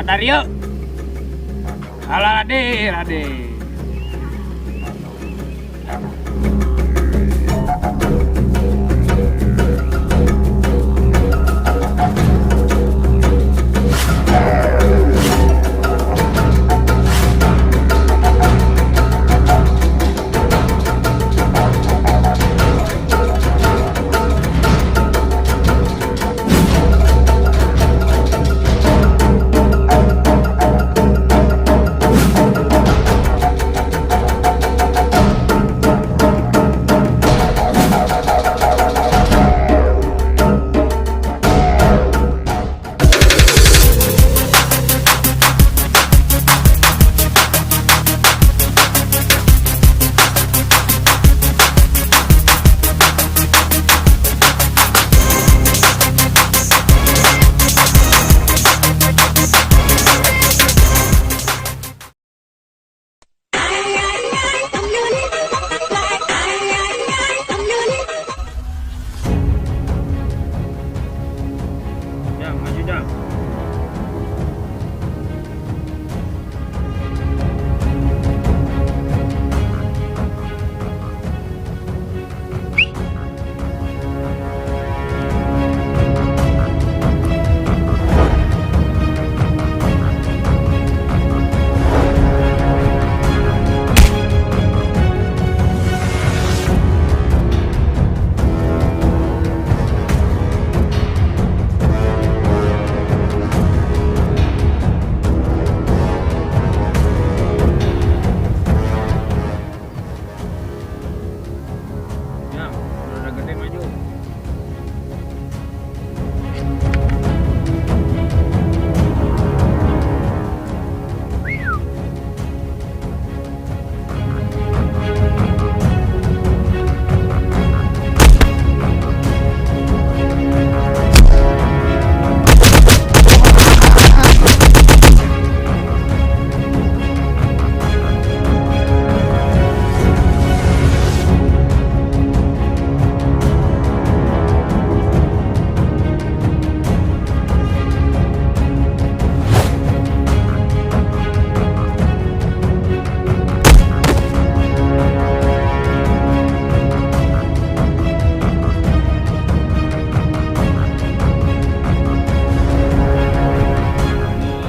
Katario. Alah ade, ade. Jang, maju jang. Jang, udah gede maju.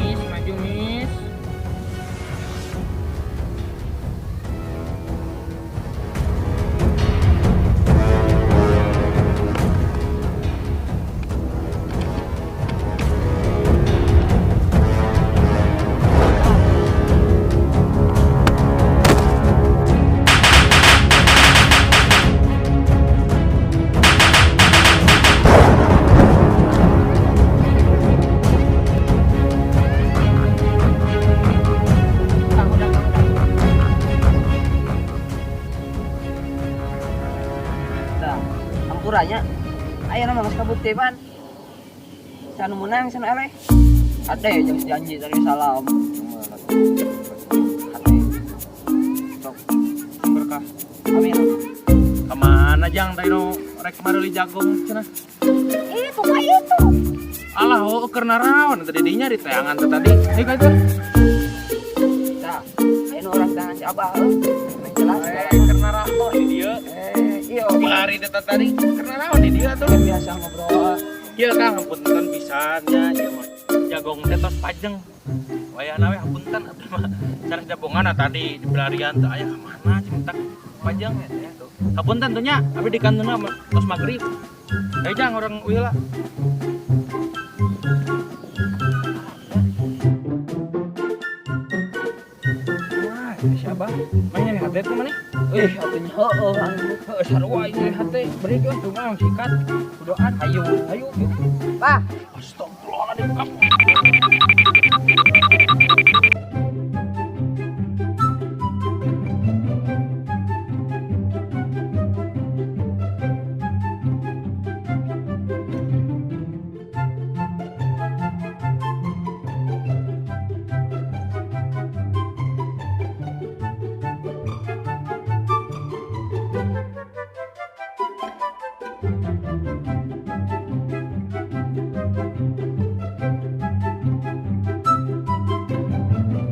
Mis, maju mis. Kang, udah, Kang, udah. Tah, hampuranya. Ayo nama geus kabukti pan. Sanu menang, sanu eleh. Ade jeung janji tadi salam. Ade. Sok Berkah. Amin. Kemana jang tadi nu rek mareuli jagung cenah? Itu mah itu. Alah, oh keur naraon tadi dinya di teangan teh tadi. Ayo ka itu. Tah, aya nu urang tangan si Abah heuh. Meh jelas. Eh, keur naraon di dieu. Eh, iya. Lari teh tadi keur naraon di dieu atuh. Biasa ngobrol. Ieu Kang, hapunten pisan nya ieu mah. Jagong teh tos pajeng. Wayahna we hapunten abdi mah. Sanes jabongan tadi di pelarian teh aya ka mana cimentak pajeng ya tuh. Hapunten tuh nya, abdi di kantuna mah tos magrib. Ayo jang urang uih lah. Wah, ini siapa? Main nyari hate tuh mana? Ih, atuh heueuh anu. Heueuh sarua ini nyari hate. Beri tuh mah sikat. Kudoan. Ayo. Ayo. Pak, Astagfirullahaladzim.